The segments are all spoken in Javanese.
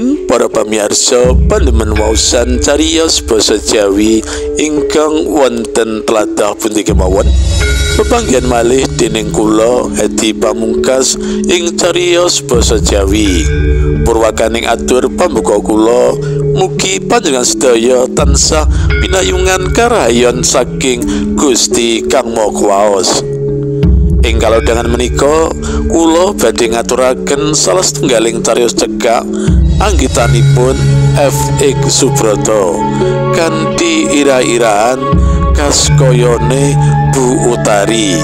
Wilujeng para pamirsa pandemen waosan cariyos basa Jawi ingkang wonten tlatah pundi kemawon. Pepanggihan malih dening kula Hadi Pamungkas ing cariyos basa Jawi. Purwakaning atur pambuka kula, mugi panjenengan sedaya tansah pinayungan karahayon saking Gusti Kang Maha Kuwaos. Ing kalodhangan menika kula badhe ngaturaken salah setunggaling cariyos cekak anggitanipun F.X. Subroto kanthi ira-iraan kaskoyone Bu Utari.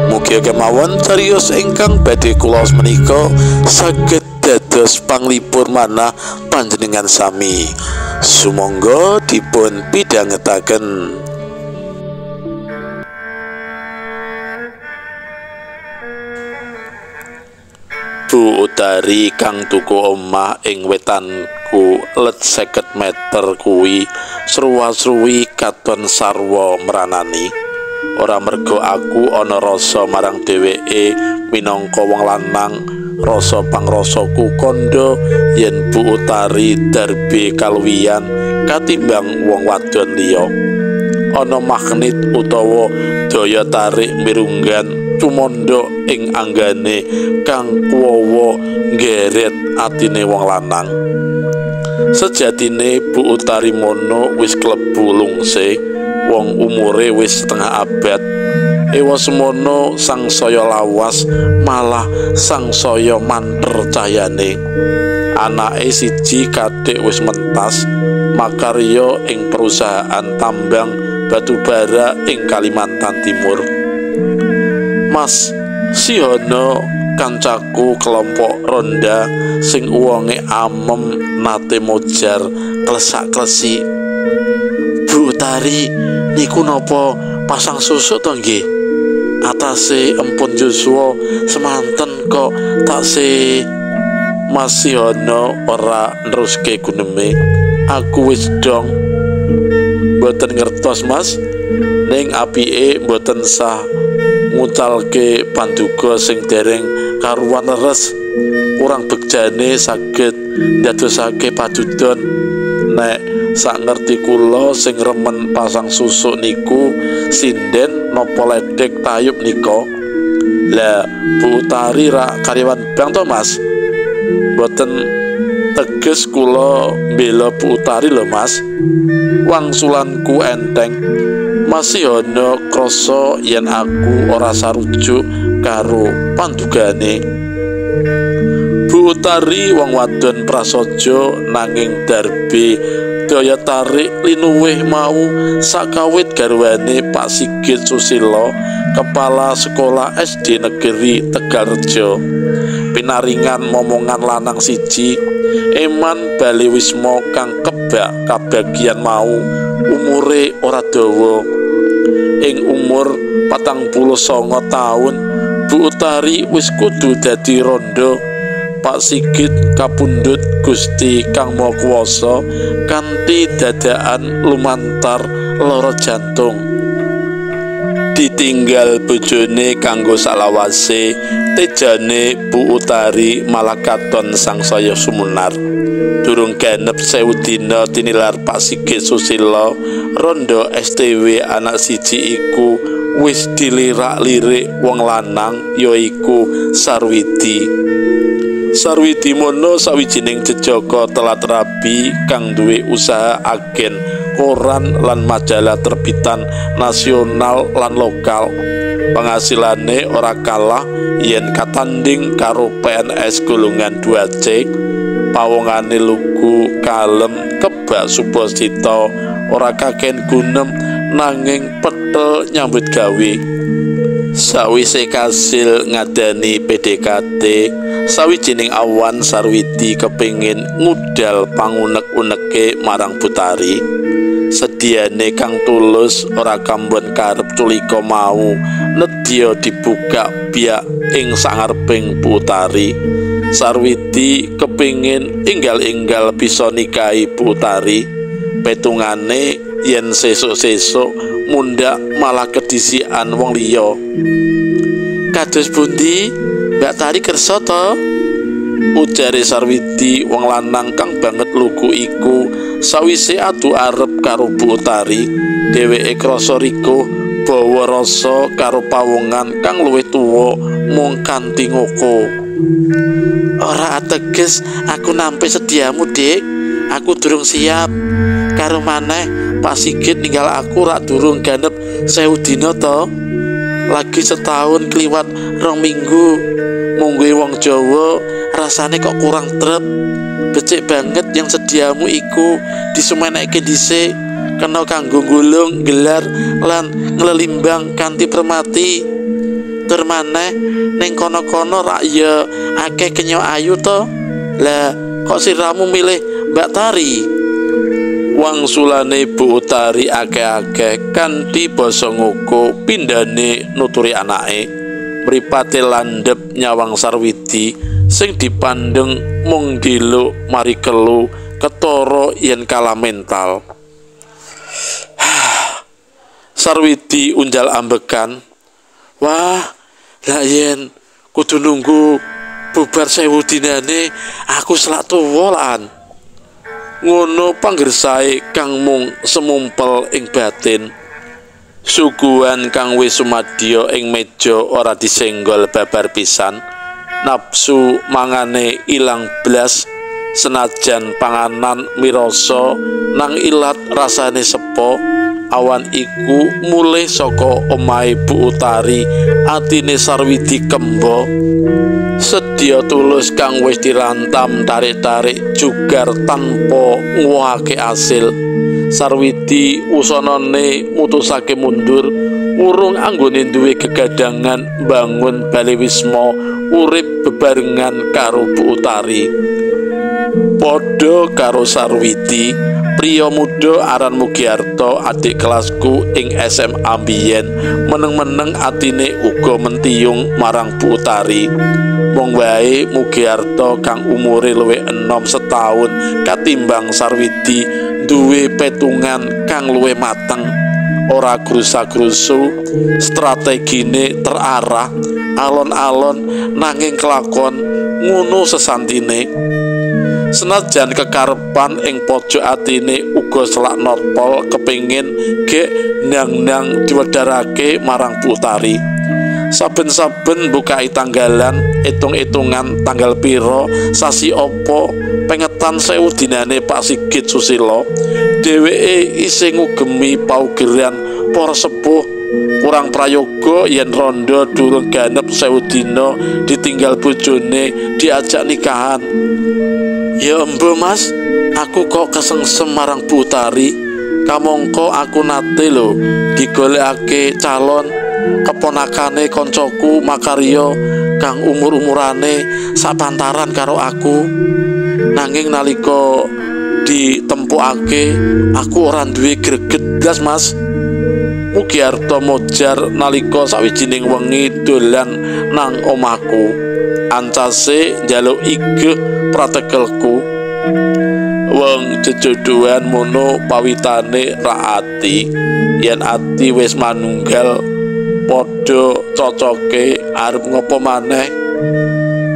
Mugi kemawon cariyos ingkang badhe kula menika saged dados panglipur manah panjenengan sami. Sumangga dipun pidhangetaken. Bu Utari kang tuku omah ing wetanku let 50 meter kuwi sruwa-sruwi katon sarwa meranani. Ora mergo aku ana rasa marang dheweke minangka wong lanang, rasa pangrasaku kandha yen Bu Utari darbe kaluwihan katimbang wong wadon liya. Ana magnet utawa daya tarik mirunggan tumandha ing anggane kang kuwawa nggeret atine wong lanang. Sejatine Bu Utari mono wis klebu lungse, wong umure wis setengah abad. Ewa semono sangsaya lawas malah sangsaya manter cahyane. Anake siji kadhek wis mentas makarya ing perusahaan tambang batubara ing Kalimantan Timur. Mas Sihono kancaku kelompok ronda sing wonge amem nate mojar klesak-klesik. Bu Utari niku napa pasang susuk to nggih? Atase empun Joshua semanten kok taksih. Mas Sihono ora neruske guneme. Aku wis dong. Mboten ngertos Mas, ning apike mboten sah ngucalke panduga sing dereng karuan leres. Kurang begjane saged ndadosake padudon. Nek sak ngerti kula sing remen pasang susuk niku sinden napa ledek tayub nika. Lah Bu Utari rak karyawan bank to Mas? Mboten teges kula mbela Bu Utari lho Mas. Wangsulanku enteng. Masih ana krasa yen aku ora sarujuk karo pandugane. Bu Utari wong wadon prasaja nanging darbe daya tarik linuwih mau sakawit garwane Pak Sigit Susilo, kepala sekolah SD Negeri Tegalrejo. Pinaringan momongan lanang siji, eman balewismo kang kebak kabagian mau umure ora dawa. Ing umur 49 taun, Bu Utari wis kudu dadi rondo. Pak Sigit kapundhut Gusti Kang Maha Kuwasa kanthi dadakan lumantar lara jantung. Ditinggal bojone kanggo salawase, tejane Bu Utari malah katon sangsaya sumunar. Durung genep 1000 dina tinilar Pak Sigit Susilo, rondo STW anak siji iku wis dilirak-lirik wong lanang yaiku Sarwidi. Sarwidi mono sawijining jejaka telat rabi kang duwe usaha agen koran lan majalah terbitan nasional lan lokal. Pengasilane ora kalah yen katanding karo PNS golongan 2C. Pawongane lugu kalem kebak subasita, ora kaken gunem nanging petel nyambut gawe. Sawise kasil ngadani PDKT, sawijining awan Sarwidi kepingin ngudal pangunek-uneke marang Butari. Sediane kang tulus ora kambon karep culika mau nedya dibuka biak ing sangareping Bu Utari. Sarwidi kepingin enggal-enggal bisa nikahi Bu Utari. Petungane yen sesuk-sesuk mundhak malah kedisian wong liya. Kados pundi Mbak Tari kersa to? Ujare Sarwidi wong lanang kang banget lugu iku sawise adu arep karo Bu Utari, dheweke krasa rikuh bawa rasa karo pawongan kang luwih tuwa mung kanthi ngoko. Ora ateges aku nampi sediamu, Dik. Aku durung siap. Karo maneh Pak Sigit ninggal aku rak durung ganep 1000 dina to. Lagi setahun kliwat 2 minggu. Mungguhe wong Jawa rasane kok kurang trep. Becik banget yang sediamu iku disumeneke dhisik, kena kanggo gulung, gelar lan nglelimbang kanthi permati. Tur maneh ning kono-kono rak ya akeh kenya ayu to. Lah kok siramu milih Mbak Tari? Wangsulane Bu Utari akeh-akeh kanthi basa ngoko pindhane nuturi anake. Mripate landhep nyawang Sarwidi sing dipandeng mung diluk mari kelu ketara yen kalah mental. Sarwidi unjal ambekan. Wah, lah yen kudu nunggu bubar 1000 dinane aku selak tuwa lan. Ngono panggersae kang mung semumpel ing batin. Suguhan kang wis sumadya ing meja ora disenggol babar pisan. Nafsu mangane ilang blas, senajan panganan mirasa nang ilat rasane sepo. Awan iku mulih saka omahe Bu Utari, atine Sarwidi kembo. Sedya tulus kang wis dirantam tarik-tarik jugar tanpa nguwake asil. Sarwidi wusanane mutusake mundur, urung anggone duwe gegadangan bangun bale wisma urip bebarengan karo Bu Utari. Padha karo Sarwidi, priya muda aran Mugiarto, adik kelasku ing SMA biyen, meneng-meneng atine uga mentiyung marang Bu Utari. Mung wae Mugiarto kang umure luwih enom setahun katimbang Sarwidi duwe petungan kang luwih mateng, ora grusa-grusu, strategine terarah, alon-alon nanging kelakon ngono sesantine. Senajan kekarepan ing pojok atine uga selak notpol kepingin gek nang-nang diwedharake marang Bu Utari. Saben-saben bukai tanggalan, hitung-hitungan tanggal piro, sasi opo, pengetan 1000 dinane Pak Sigit Susilo, dheweke isih ngugemi paugeran para sepuh. Kurang prayoga yen rondo durung ganep 1000 dina ditinggal bojone diajak nikahan. Ya embo Mas, aku kok kesengsem marang Bu Utari. Kamangka aku nate lho digolekake calon keponakane koncoku Makaryo kang umur-umurane sapantaran karo aku. Nanging nalika ditempokake aku ora duwe greget blas Mas. Mugiarto mojar nalika sawijining wengi dolan nang omahku. Ancase njaluk igeh pratekelku. Wong jejodohan mono pawitane ra ati, yen ati wis manunggal padha cocoke arep ngopo maneh.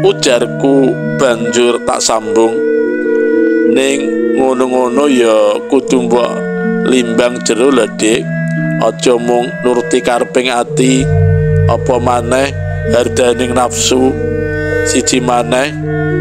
Ujarku banjur tak sambung. Ning ngono-ngono ya kudu mbok limbang jero lho, Dik. Aja mung nuruti kareping ati, apa maneh hardaning nafsu. Siji maneh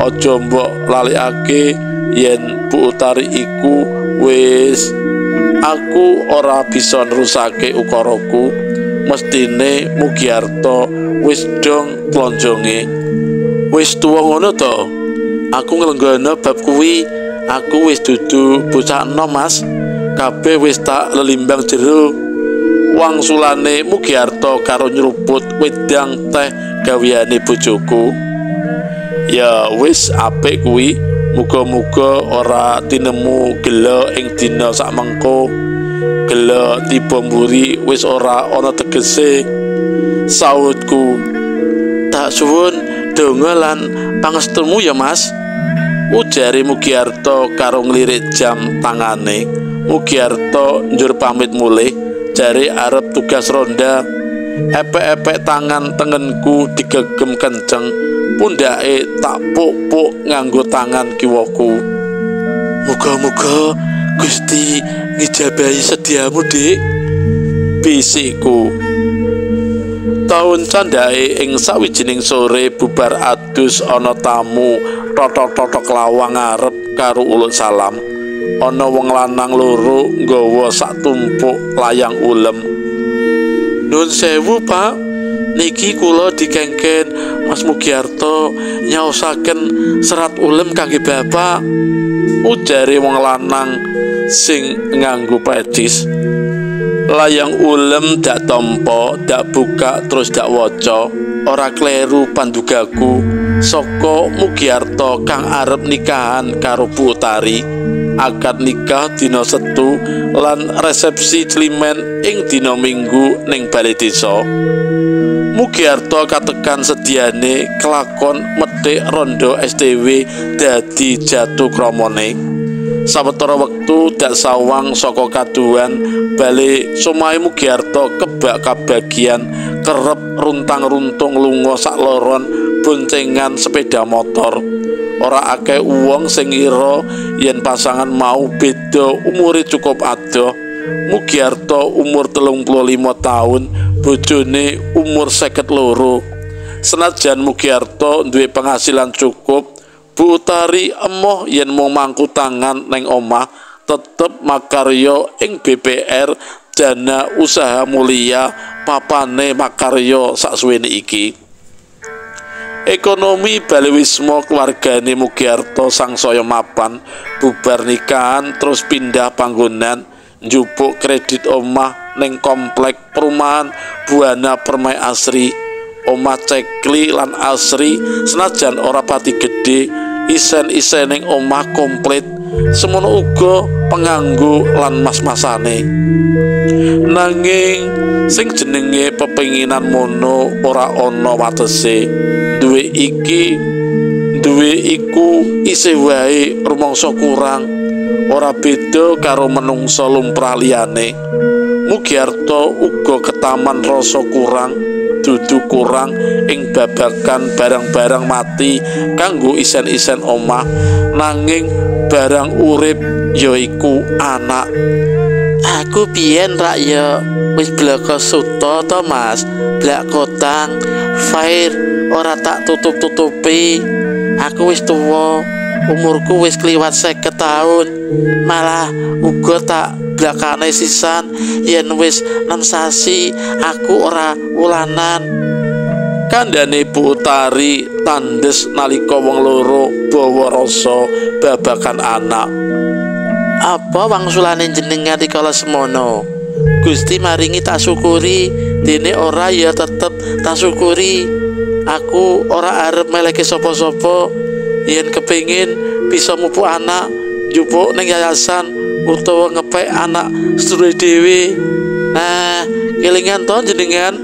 aja mbok lalekake yen Bu Utari iku wis aku ora bisa nerusake ukaraku. Mestine Mugiarto wis dong plonjonge. Wis tuwa ngono to. Aku nglenggono bab kuwi. Aku wis dudu bocah enom Mas. Kabeh wis tak lelimbang jero. Wangsulane Mugiarto karo nyeruput wedang teh gaweane bojoku. Ya wis apik kuwi. Muga-muga ora tinemu gela ing dina sakmengko. Gela tiba mburi wis ora ana tegese. Sautku, tak suwun donga lan pangestumu ya Mas. Ujare Mugiarto karo nglirik jam tangane. Mugiarto njur pamit mulih, jare arep tugas ronda. Epek-epek tangan tengenku digegem kenceng. Pundhake tak puk-puk nganggo tangan kiwaku. Muga-muga Gusti ngijabahi sediamu, Dik, bisikku. Taun candhake ing sawijining sore bubar adus ana tamu totok-totok lawang ngarep karo uluk salam. Ana wong lanang loro nggawa sak tumpuk layang ulem. Nun sewu, Pak, niki kula dikengken Mas Mugiarto nyaosaken serat ulem kangge bapak, ujare wong lanang sing nganggo pecis. Layang ulem dak tampa, dak buka terus dak waca. Ora kleru pandugaku saka Mugiarto kang arep nikahan karo Bu Utari. Akad nikah dina Setu lan resepsi climen ing dina Minggu ning bale desa. Mugiarto katekan sediane kelakon methik rondo STW dadi jatuh kramane. Sawetara wektu dak sawang saka kaduhan bale somahe Mugiarto kebak kabagian kerep runtang-runtung lunga sakloron boncengan sepeda motor. Ora akeh wong sing ngira yen pasangan mau beda umure cukup adoh. Mugiarto umur 35 tahun, bojone umur 52. Senajan Mugiarto duwe penghasilan cukup, Bu Utari emoh yen mung mangku tangan neng omah, tetep makarya ing BPR Dana Usaha Mulia papane makarya saksuwene iki. Ekonomi balewisma keluargane Mugiarto sangsaya mapan, bubar nikahan terus pindah panggonan, njupuk kredit omah ning komplek perumahan Buana Permai Asri. Omah cekli lan asri senajan ora pati gedhe, isen-isening omah komplit, semono uga penganggo lan mas-masane. Nanging sing jenenge pepenginan mono ora ana watese. Duwe iki, duwe iku isih wae rumangsa kurang, ora beda karo menungsa lumrah liyane. Mugiarto uga ketaman rasa kurang, dudu kurang ing babagan barang-barang mati kanggo isen-isen omah, nanging barang urip yaiku anak. Aku biyen rak ya wis blaka suta to, Mas, blak kotang, fair ora tak tutup-tutupi. Aku wis tuwa, umurku wis kliwat 50 tahun, malah uga tak blakane sisan yen wis 6 sasi aku ora wulanan. Kandhane Bu Utari tandes nalika wong loro bawa rasa babagan anak. Apa wangsulane jenengan dikala semono? Gusti maringi tak syukuri, dene ora ya tetep tak syukuri. Aku ora arep meleke sapa-sapa. Yen kepingin bisa mupuk anak, njupuk ning yayasan utawa ngepek anak sedulure dhewe. Nah, kelingan to jenengan,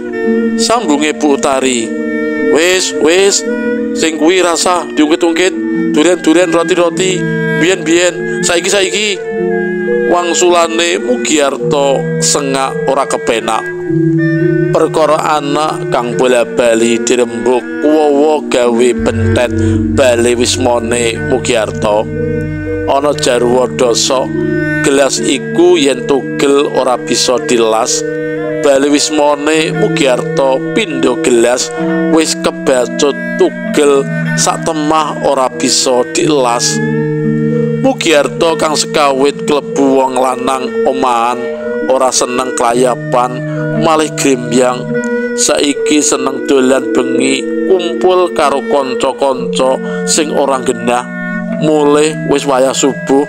sambunge Bu Utari. Wis, wis, sing kuwi rasah diungkit-ungkit, duren-duren roti-roti, biyen-biyen, saiki-saiki. Wangsulane Mugiarto sengak ora kepenak. Perkara anak kang bola-bali dirembuk kuwowo gawe bentet bale wismone Mugiarto. Ana jarwa dosok gelas iku yen tugel ora bisa dilas. Bale wismone Mugiarto pindho gelas wis kebacut tugel sak temah ora bisa dilas. Mugiarto kang sekawit klebu wong lanang omahan ora seneng klayapan malih grembyang. Saiki seneng dolan bengi kumpul karo kanca-kanca sing ora genah. Mulih wis wayah subuh,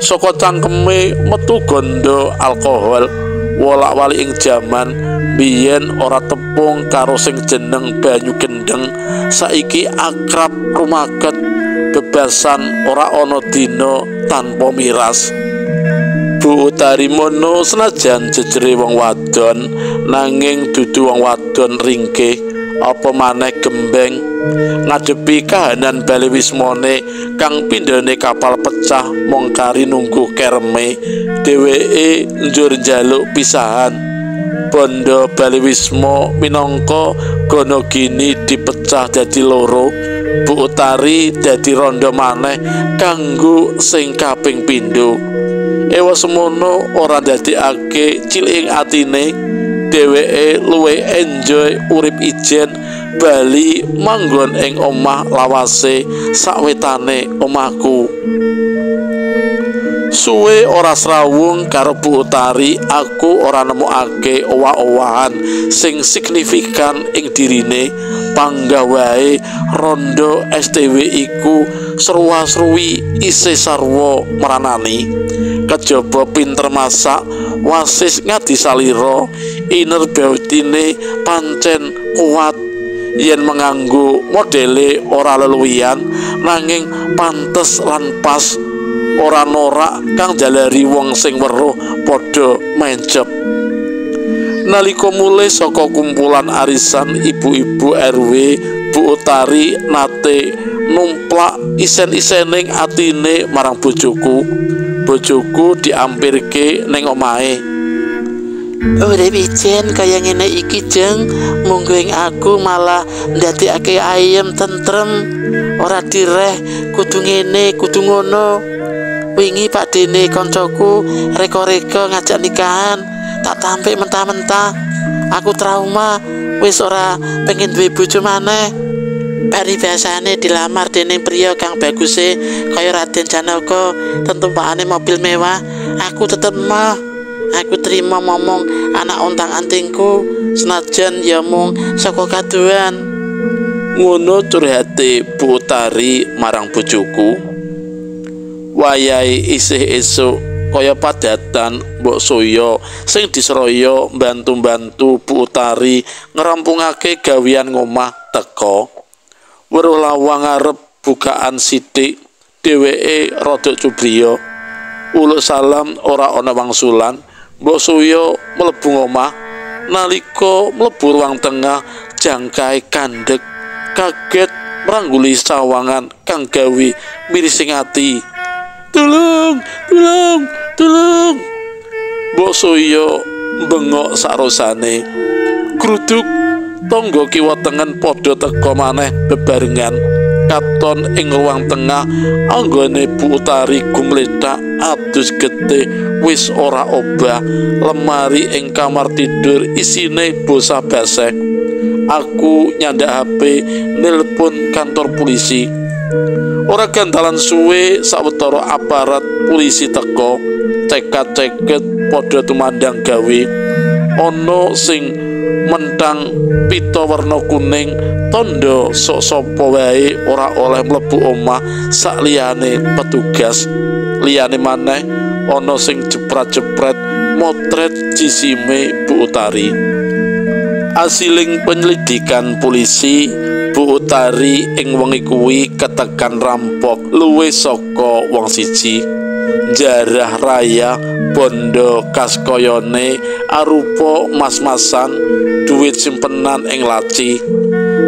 saka cangkeme metu gondo alkohol. Wolak-walik ing jaman biyen ora tepung karo sing jeneng banyu gendeng, saiki akrab rumaket bebasan ora ana dina tanpa miras. Bu Utari mono senajan jejere wong wadon, nanging dudu wong wadon ringkih apa maneh gembeng. Ngadepi kahanan bale wismone kang pindhane kapal pecah mung kari nunggu kereme, dheweke njur njaluk pisahan. Bondo bale wisma minangka gono gini dipecah dadi loro. Bu Utari dadi rondo maneh kanggo sing kaping pindho. Ewa semono ora ndadekake cilik ing atine, dheweke luwih enjoy urip ijen bali manggon ing omah lawase sakwetane omahku. Suwe ora srawung karo Bu Utari, aku ora nemokake owah-owahan sing signifikan ing dirine. Panggah wae rondo STW iku sruwa-sruwi isih sarwa meranani. Kejaba pinter masak, wasis ngadi salira, inner beautine pancen kuat. Yen menganggo modele ora leluwian, nanging pantes lan pas. Ora norak kang jalari wong sing weruh padha mencep. Nalika mulih saka kumpulan arisan ibu-ibu RW, Bu Utari nate numplak isen-isening atine marang bojoku. Bojoku diampirke ning omahe. Urip ijen kaya ngene iki, Jeng, munggo ing aku malah ndadekake ayem tentrem, ora direh kudu ngene kudu ngono. Wingi Pak Dene koncoku reka-reka ngajak nikahan, tak tampik mentah-mentah. Aku trauma, wis ora pengen duwe bojo maneh. Paribasane dilamar dening priya kang baguse kaya Raden Janaka, tentumpakane mobil mewah, aku tetep moh. Aku terima momong anak ontang-antingku, senajan ya mung saka kaduan. Ngono curhate Bu Utari marang bojoku. Wayahe isih esuk kaya padatan Mbok Suyo sing diseraya bantu-bantu Bu Utari ngrampungake gawean ngomah teka. Weruh lawang ngarep bukaan sithik, dheweke rada cubriya. Uluk salam ora ana wangsulan. Mbok Suyo mlebu ngomah. Nalika mlebu ruang tengah, jangkae kandhek, kaget mrangguli sawangan kang gawe mirising ati. Tulung, tulung, tulung. Mbok Suyo bengok sarosane. Gruduk tangga kiwa tengen padha teka maneh bebarengan. Katon ing ruang tengah anggone Bu Utari gumlethak adus getih wis ora obah. Lemari ing kamar tidur isine bosah baseh. Aku nyandak HP nelpon kantor polisi. Ora gantalan suwe sawetara aparat polisi teka, cekat-ceket padha tumandang gawe. Ana sing mentang pita werna kuning tandha sok sapa wae ora oleh mlebu omah sakliyane petugas. Liyane maneh ana sing jepret-jepret motret jisime Bu Utari. Asiling penyelidikan polisi, Bu Utari ing wengi kuwi ketekan rampok luwih saka wong siji. Jarah raya bondo kaskoyone arupa mas-masan duit simpenan ing laci.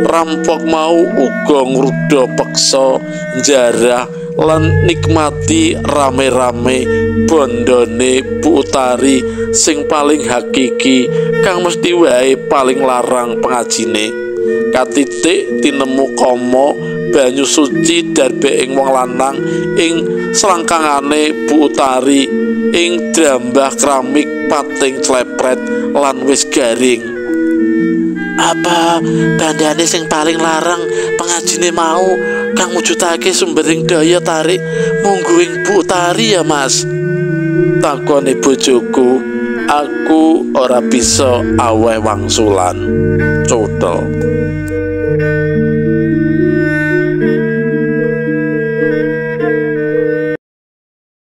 Rampok mau uga ngruda peksa jarah lan nikmati rame-rame bondone Bu Utari sing paling hakiki kang mesti wae paling larang pengajine. Katitik tinemu kama banyu suci darbe ing wong lanang ing selangkangane Bu Utari ing drambah keramik pating clepret lan wis garing. Apa bandane sing paling larang pengajine mau kang mujudake sumbering daya tarik mungguing Bu Utari ya, Mas? Takone bojoku. Aku ora bisa aweh wangsulan. Codol.